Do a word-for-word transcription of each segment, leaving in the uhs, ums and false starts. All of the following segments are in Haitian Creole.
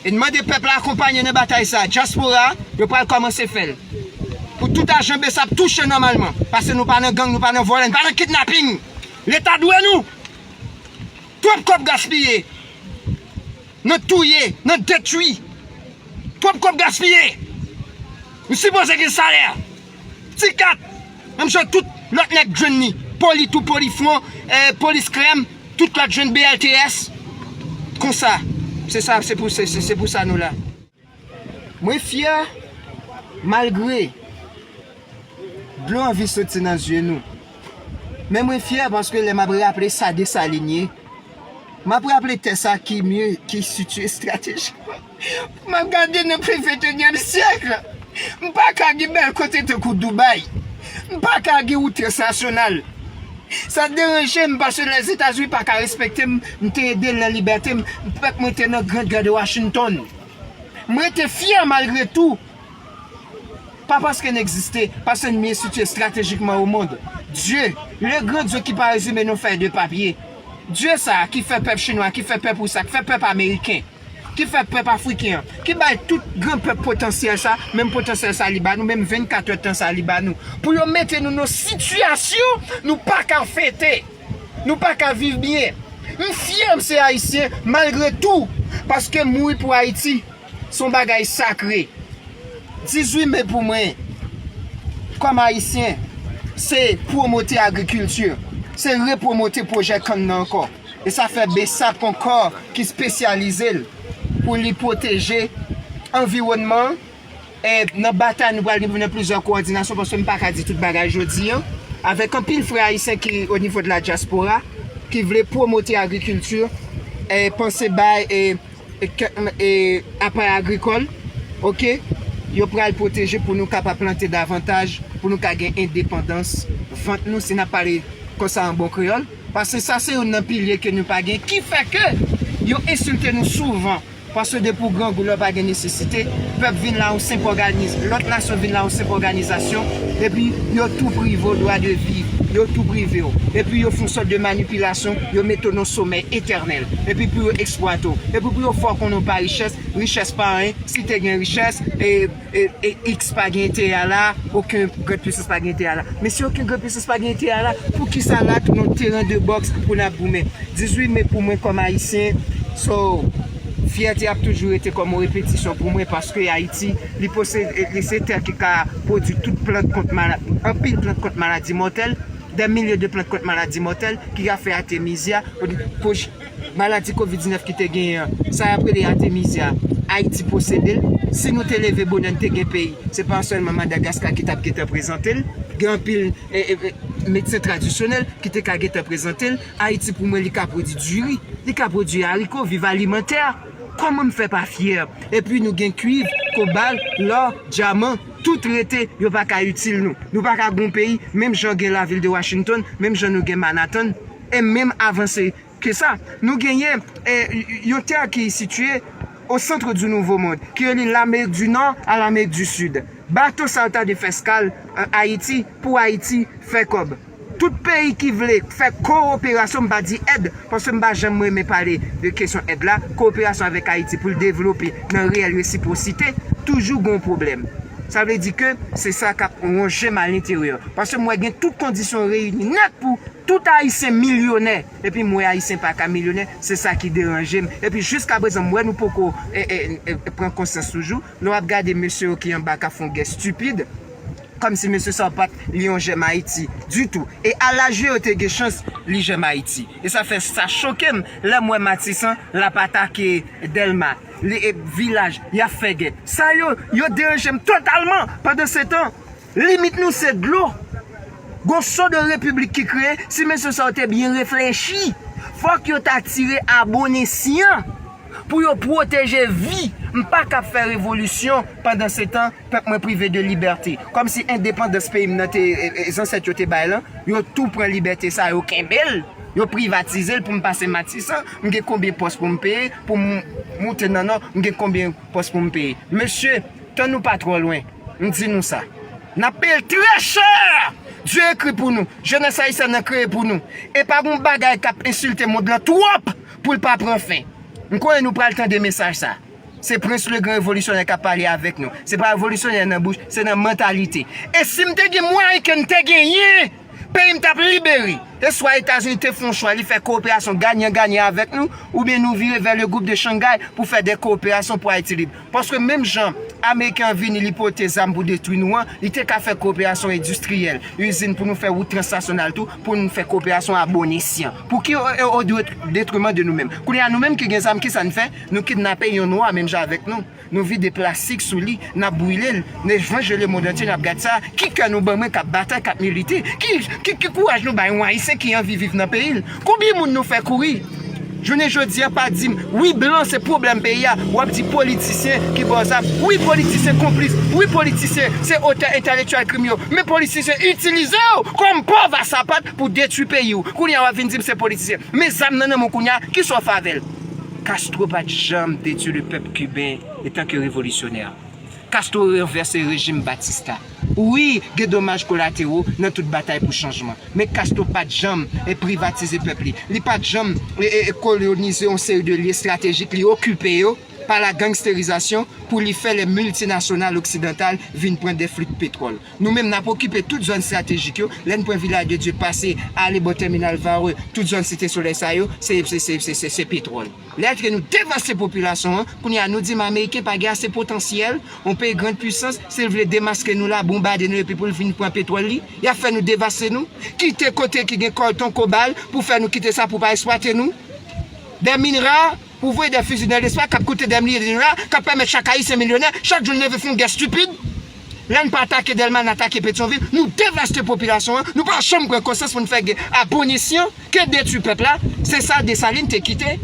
E n mande pèp la akonpanye nan batay sa. Dyaspora, yo pral kòmanse fè l. Pou tout ajan BSAP touche nòmalman. Paske nou pa nan gang, nou pa nan vòlè, nou pa nan kidnaping. Leta dwe nou. Twòp kòb gaspiye. Nan touye, nan detwi. Twòp kòb gaspiye. Nou sipoze gen salè. Ti kat, menm jan tout lòt nèg jwenn li. Poli tou, poli fwon, eh, polis krèm, tout lòt jwenn BLTS. Konsa, se sa, se pou, se, se, se pou sa nou la. Mwen fyè, malgre dlo anvi soti nan zye nou. Men mwen fyè paske lè m ap raple sa Desalin ye, m ap raple tè sa ki mye, ki sitiye estratejikman. M ap gade nan plen ventenyèm syèk. M pa ka gen bèl kote tankou Dubai. M pa ka gen wout transnasyonal. Sa deranje m paske Lèzetazini pa ka respekte m, m te ede l nan libète m, pèp mwen te nan Grand Guerre de Washington. M rete fyè malgre tou. Pa paske n egziste, paske n byen sitiye estratejikman o mond. Dye, le gran Dye ki pa rezime nan fèy de papye. Dye sa a ki fè pèp chinwa, ki fè pèp ris la, ki fè pèp ameriken, ki fè pèp afriken an, ki bay tout gran pèp potansyèl sa, menm potansyèl sa li ba nou, menm vennkat èdtan sa li ba nou. Pou yo mete nou nan sitiyasyon nou pa ka fete, nou pa ka viv byen. M fyè m se ayisyen malgre tou, paske m mouri pou Ayiti. Se yon bagay sakre. Dizuit me pou mwen, kòm ayisyen, se pwomote agrikilti, se repwomote pwojè kann nan ankò. E sa fè BSAP ankò ki espesyalize l pou li pwoteje anviwònman an. E nan batay, nou pral gen plizyè kowòdinasyon, paske m pa ka di tout bagay jodi an, avèk anpil frè ayisyen ki o nivo de la dyaspora, ki vle pwomote agrikilti, e panse bay, e e, e, apay agrikòl, oke, yo pral pwoteje pou nou kapab plante davantaj, pou nou ka gen endepandans vant nou, si n ap pale konsa an bon kreyòl. Paske sa se youn nan pilye ke nou pa gen, ki fè ke yo ensilte nou souvan. Paske depi w grangou, lè w pa gen nesesite, pèp vin la yon senp òganiz-, lòt nasyon vin la yon senp òganizasyon, epi yo tou prive w dwa de viv, yo tou prive w. Epi yo fè yon sòt de manipilasyon, yo mete w nan somèy etènèl. Epi pou yo eksplwate w. Epi pou yo fè w konnen w pa richès, richès pa anyen, si te gen richès, e, e, e X pa gen enterè a la, okenn gran pisans pa gen enterè a la. Men si okenn gran pisans pa gen enterè a la, poukisa la tounen yon teren de bòks pou n ap goumen? Dizuit me pou mwen kòm ayisyen, so, fyète ap toujou rete kòm yon repetisyon pou mwen, paske Ayiti, li posede, li se tè ki ka pwodui tout plant kont mala-, anpil plant kont maladi mòtèl, dè milye de plant kont maladi mòtèl ki ka fè atemizya, maladi kovid diznèf ki te genyen an, sa y ap rele atemizya, Ayiti posede l. Si nou te leve bonè, n te gen peyi. Se pa sèlman Madagaska ki t ap gentan prezante l. Gen anpil, e, e, e, medsen tradisyonèl ki te ka gentan prezante l. Ayiti, pou mwen, li ka pwodui diri, li ka pwodui ariko, viv alimantè. Kòman m fè pa fyè? Epi nou gen kwiv, kobal, lò, dyaman, tout rete, yo pa ka itil nou. Nou pa ka gon peyi, menm jan gen lavil de Washington, menm jan nou gen Manhattan, e menm avanse ke sa. Nou genyen, e, yon tè ki sitiye au centre du Nouveau Monde, ki rele Lamerik di Nò a Lamerik di Sid. Bato sa yo ta dwe fè eskal an Ayiti, pou Ayiti fè kòb. Tout peyi ki vle fè kowoperasyon, m pa di èd, paske m pa janm renmen pale de kesyon èd la, kowoperasyon avèk Ayiti pou l devlope nan reyèl resipwosite, toujou gon pwoblèm. Sa vle di ke se sa k ap wonje m alenteryè. Paske m wè gen tout kondisyon reyini nèt pou tout Ayisyen milyonè. Epi m wè Ayisyen pa ka milyonè, se sa ki deranje m. Epi jiskaprezan, m wè nou poko, e, e, e, pran konsyans toujou. Lè w ap gade mesye yo ki anba k ap fè yon gè estipid, kòmsi mesye sa yo pa t li yon jèm Ayiti ditou. E a laj yo, yo te gen chans li jèm Ayiti. E sa fè sa choke m lè m wè Matisan l ap atake Dèlma, li, e, Vilaj, y ap fè gèt. Sa yo, yo deranje m totalman. Pandansetan, limit nou se dlo. Gon so de repiblik ki kreye, si mesye sa yo te byen reflechi, fòk yo ta tire abone siyan pou yo pwoteje vi. M pa ka fè revolisyon pandansetan pèp mwen prive de libète. Kòmsi endepandans peyi m nan te, e, e, zansèt yo te bay lan, yo tou pran libète sa, yo kenbe l, yo privatize l pou m pase Matisan, m gen konbyen pòs pou m peye, pou m moute nan Nò, m gen konbyen pòs pou m peye. Mesye, tan nou pa twò lwen, m di nou sa. N ap peye l trè chè! Dye ekri pou nou, jenès ayisyèn nan kreye pou nou. E pa gon bagay k ap ensilte mond lan twòp pou l pa pran fen. M konnen nou pral tande mesaj sa. Se Prince le Grand Revolisyonè k ap pale avèk nou. Se pa revolisyonè nan bouch, se nan mantalite. E si m te gen mwayen ke m te genyen, peyi m t ap libere. E swa Etazini te fè yon chwa, li fè kowoperasyon ganyan ganyan avèk nou, oubyen nou vire vè le groupe de Shanghai pou fè de kowoperasyon pou Ayiti lib. Paske menm jan Ameriken an vini, li pote zam pou detwi nou an, li te ka fè kowoperasyon endistriyèl, izin pou nou fè wout transnasyonal tou, pou nou fè kowoperasyon a bon esyan. Pou ki o, o, o detriman de nou menm? Kounye a nou menm ki gen zam, ki sa n fè? Nou kidnape yon nwa menm jan avèk nou. Nou vide plastik sou li, n ap brile l, n ap vanje lemonn antye, n ap gad sa. Ki kè nou ban mwen k ap batay, k ap milite? Ki, ki, ki kouraj nou bay yon Ayisyen ki anvi viv nan peyi l? Konbyen moun nou fè kouri? Jounen jodi a, pa di m, wi, blan se pwoblèm peyi a. W ap di politisyen ki ba w zam. Wi, politisyen konplis. Wi, politisyen se otè entèlektyèl krim yo. Men politisyen itilize w kòm pòv a sapat pou detwi peyi w. Kounye a, w ap vin di m se politisyen. Men zam nan nan men w kounye a, kisa w fè avè l? Castro pa t janm detwi le pèp kiben etan ke revolisyonè. Castro ranvèse rejim Batista. Wi, gen domaj kolatero nan tout batay pou chanjman. Men Castro pa t janm, e, privatize pèp li. Li pa t janm, e, e, e, kolonize yon seri de lye estratejik li okipe yo pa la gangsterizasyon pou li fè lè miltinasyonal oksidantal vin pran de flit petwòl. Nou menm, n ap okipe tout zòn estratejik yo. Lè n pran Vilaj de Dye, pase, ale bò tèminal Varreux, tout zòn Site Solèy sa yo, se, se, se, se, se, se petwòl. Lè ke nou devaste popilasyon an, kounye a nou di m Ameriken pa gen ase potansyèl, yon peyi grann pwisans, si l vle demaske nou la, bonbade nou epi pou l vin pran petwòl li, y ap fè nou devaste nou, kite kote ki gen kòlton, kobal, pou fè nou kite sa pou pa eksplwate nou. Des mines rares, pou voye de fizi nan lespas k ap koute de milye de dola, k ap pèmèt chak Ayisyen milyonè, chak jou n leve fè yon gè estipid. Lè n pa atake Dèlma, n atake Petyonvil, nou devaste popilasyon an, nou pa janm pran konsyans pou n fè gè a bon esyan, ke detwi pèp la, se sa Desalin te kite.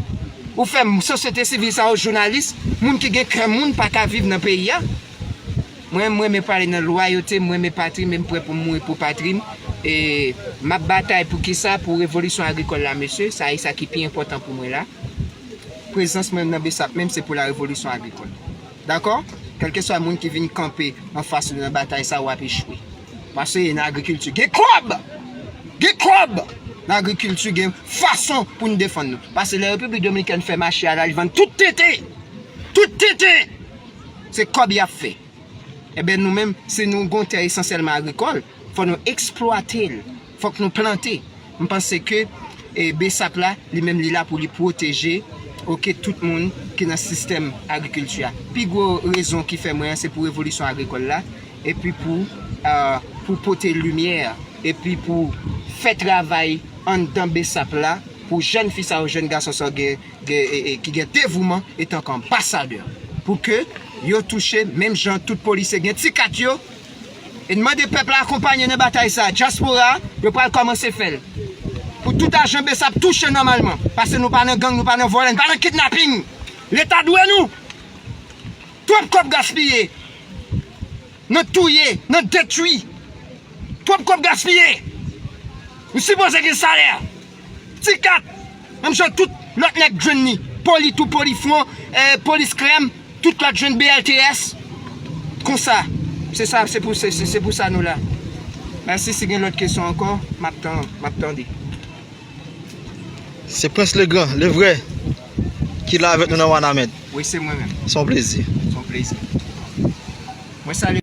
Ou fè m, sosyete sivil sa yo, jounalis, moun ki gen kè moun pa ka viv nan peyi a. Mwen, mwen, m renmen pale nan lwayote, mwen, m renmen patri m, e m prè pou m mouri pou patri m. E m ap batay pou kisa? Pou revolisyon agrikòl la, mesye. Sa e sa ki pi enpòtan pou mwen la. Prezans mwen nan Besap menm, se pou la revolisyon agrikòl. Dakò? Kèlkeswa moun ki vin kanpe anfas ou nan batay sa, w ap echwe. Paske nan agrikilti, gen kòb! Gen kòb! Nan agrikilti, gen fason pou n defann nou. Paske lè Repiblik Dominikèn fè mache a la, li vann tout tenten! Tout tenten! Se kòb y ap fè. Enben, nou menm, si nou gon tè esansyèlman agrikòl, fò nou eksplwate l, fòk nou plante. M panse ke, e, Besap la, li menm, li la pou li pwoteje, oke, tout moun ki nan sistèm agrikilti a. Pi gwo rezon ki fè mwen an, se pou revolisyon agrikòl la, epi pou, e, pou pote limyè, epi pou fè travay anndan Besap la, pou jèn fi sa yo, jèn gason sa yo gen gen, e, e, ki gen devouman etanke anbasadè, pou ke yo touche menm jan tout polisye gen ti kat yo, e n mande pèp la akonpanye nan batay sa, dyaspora, yo pral kòmanse fè l. Pou tout ajan Besap touche nòmalman, paske nou pa nan gang, nou pa nan vòlè, nou pa nan kidnaping. Leta dwe nou. Twòp kòb gaspiye. Nan touye, nan detwi. Twòp kòb gaspiye. Nou sipoze gen salè. Ti kat. Menm jan tout lòt nèg jwenn li. Poli tou, poli fwon, eh, polis krèm, tout lòt jwenn B L T S. Konsa. Se sa, se pou, se, se, se pou sa nou la. Mèsi, si gen lòt kesyon ankò, m ap tan-, m ap tande. Se Prince Legrand, le vrai, ki la avèk nou nan Wanament. Wi, se mwen menm. Se yon plezi. Se yon plezi. Mwen salye